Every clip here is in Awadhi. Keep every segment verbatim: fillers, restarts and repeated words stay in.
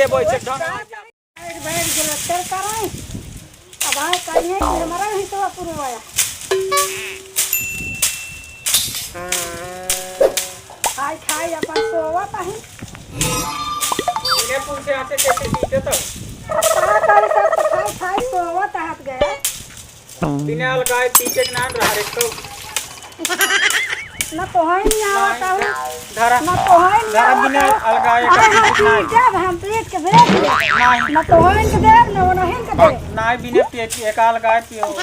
बैठ, बैठ गेल, तेल कराई। अब आए कहिए कि हमारा ही तो पुरवाया। खाई खाई अपन सोवत ही। इन्हें पूछे आते कैसे पीते तो? अब का करी, सब तो खाई खाई सोवत हाथ गया। बिना अलगाए पीछे के नाम रहा रे तो। न तोहई नहीं आवत हूँ, धरा, न तोहई नहीं धरा आवत बिना हूँ। अलगाए का अरे हम पीछे के नाम। पी जब हम पीट के बेच ले। नहीं। न तोहई के देब, न ओनहिन के देब। नहीं, बिना पीट के एक अलगाए पियो, हैं?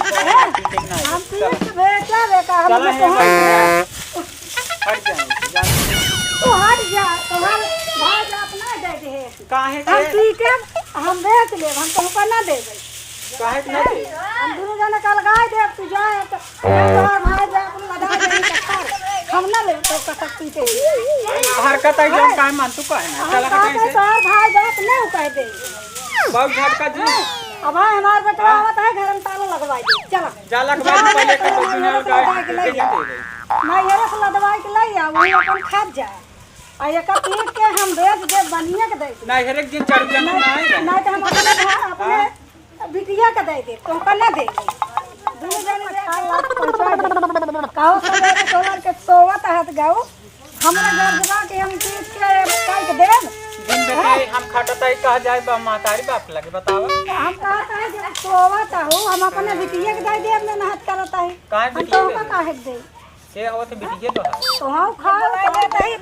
पीछे के नाम। हम पीट के बेच ले, का हम चला न है तोहई के भाई। देब। हट जाए, जाए। तू हट जा, तोहर भाई बाप ना दे दे। काहे हम के? पी के हम बेच लेब, हम तुमको ना देबे। काहे के ना देबे? हम दुनू जने का लगाए देब, तू जाए तो, हम तोहर भाई बाप ना लगा दे, हम ना लेब तो कसक पीते। हरकत आई जब काहे मान तू काहे ना? हम चला कहते हटाई से। तोहर भाई बाप नहीं कह दे। बहुत झटका जी। अब भाई हमार बेटा हाँ। आवत है, घर में ताला लगवाई दे, चला। जा लगवाई दे, पहले के तो दुनिया लगा के दे दे। मैं ये रस लदवाई के ले आ, वही अपन खात जा। आ एका पीट के हम बेच देब, बनिया के दे देब। नहीं, हर एक दिन चार जन ना आए रहे। नहीं तो हम अपने घर, अपने हाँ। बिटिया के दे देब, तोहका ना दे देब। दू जन में चार लाख पहुंचा देब। कहो सवेरे सोवर के सोवत हाथ गाओ, हमरा घर बुला के हम पीट के काट देब। दिन हाँ। बेटे हम खटत आई, कहा जाए बा महतारी बाप लगे, बतावा। हम कहत है जब सोवत हो, हम अपने बिटिया के दे देब, मेहनत करत है। काहे हम बिटिया तोहका के? काहे के देब? से होत बिटिये तो है। तो हम खाओ, तो हम कहीं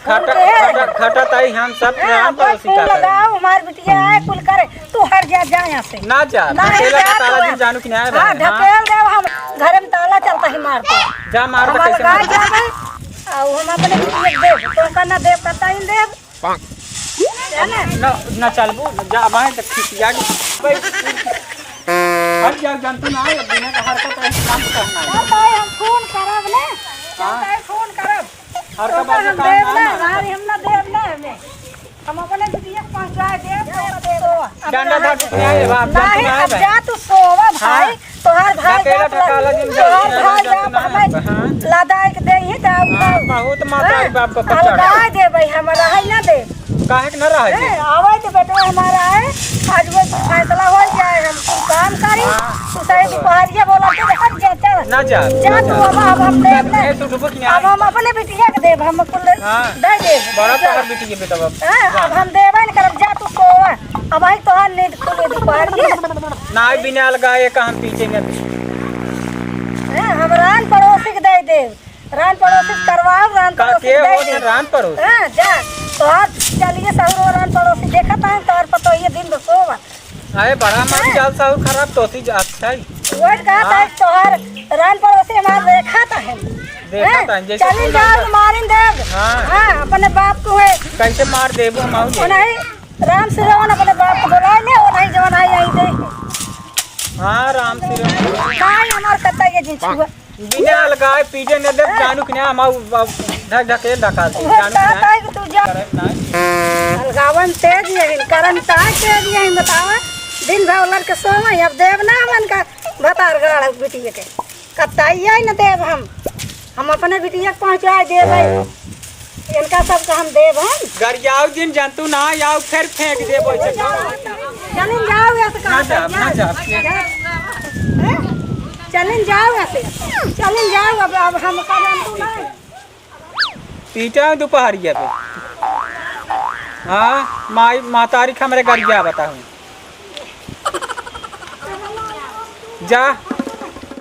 खट-, खट-, खटत आई हम सब ए, राम अपन पड़ोसी फूल का करें। लगाओ, हमार बिटिया आए, कुल करे। तू हट जा, जा यहाँ से। ना जा, ना ढकेला जा, का ताला तू दिन जानू कि नहीं आए हाँ, बहन, हाँ? ढकेल देव हम, घर में ताला चलता ही मार दे। जा मार दे, हम कैसे अलगाए मार दे? जाबे, आ, हम अपने बिटिया के देब, तो का ना देब, कतई देब। है ना? न, न चलबू, जा, बाहें तक खिसिया गई। भाई, हट जाओ, जानतू ना, अब बिना का हरकत है, काम करना है। चल भाई, हम फोन करब ने। चल हाँ। भाई, फोन करब। हरकत तो बात हम काम देब ना, ना, ना। भाई, हम ना देब ना, हमें। हम अपने बिटिया के पहुंचाए देब, तो ना देब। अब डंडा ना धर के आए, बाप, जानतू नहीं, ना है अब भाई। जा तू सोवा भाई। हाँ। तोहार भाई ढकेला बाप ढकाला लग-, जिन तोहार जाने भाई जाने बाप ना हमें है, हाँ। लदाई के देही त हाँ, बहुत माता हाँ, बाप को पकड़। अलगाए देबै, हम रहै ना देब। काहे के न रहै ए, दे? आवे तो बेटवा हमारा है, आज वो फैसला हो जाए, हम तू काम करी, हाँ। तू सही दुपहरिया बोला तो हट जा, चल। ना जा, जा ना तू, जा। अब, अब हम देब ना। ए, तू डुबो कि नहीं अब आए? हम अपने बिटिया के देब, हम कुल हाँ। दे देब। बड़ा जा। तोहर बिटिया बेटा बाप। हाँ, जा। अब हम देबै न करब, जा तू सोवा। अब आई तोहार नींद खुली दुपहरिया। नाई बिना अलगा ये कहन पीछे में। हैं, हम रान पड़ोसी के दे देब। रान पड़ोसी के करवाओ, रान का पड़ोसी के के दे हो देब। रान पड़ोसी? हाँ, जा। तो आज चलिए सहुरो रान पड़ोसी देखत हैं, तोहर पतोहिए दिन भर सोवत। अरे बड़ा मार हैं? जाल साहू खराब तो थी अच्छा ही। वही कहा था, हाँ। तोहर रान पड़ोसी हमार देखत हैं। देखत हैं, हैं? जैसे चलिन तू जाओ, लड़का मारिन देब। हाँ। हाँ, अपने बाप को है। कैसे मार देबो हम आउर? ओ नहीं, राम श्री राम अपने बाप को बोला ले, ओ नहीं जवन आई, आई दे। हाँ, राम श्री राम। काहे हमार कत्ता ये जिन छुआ? बिना अलगाए पीजे न देब, हाँ। जानू कि ना, हम आउ, आउ, ढक ढकेल ढकाल दे, वो जानू कि ना। कहता है कि तू जा। करत ना। अलगावन तेज यही, करन ताय तेज यही, बतावा। दिन भर लड़के सोवे, अब देब ना हमन का भतार गाड़ बिटिया के। कत्ताई आई न देब हम। हम अपने बिटिया के पहुँचाए देबै। इनका सबका हम देब हम। गरियाऊ दिन जंतु ना आउ फिर फेंक देबै। चलिन जाओ, ऐसे ना कहा जाब, ना जाब। हैं? चलिन जाओ ऐसे। चलिन जाओ, अब, अब हम का जंतु ना। पीटा दुपहरिया पे। हाँ, माई, महतारी के हमरे गरिया बताऊँ। जा।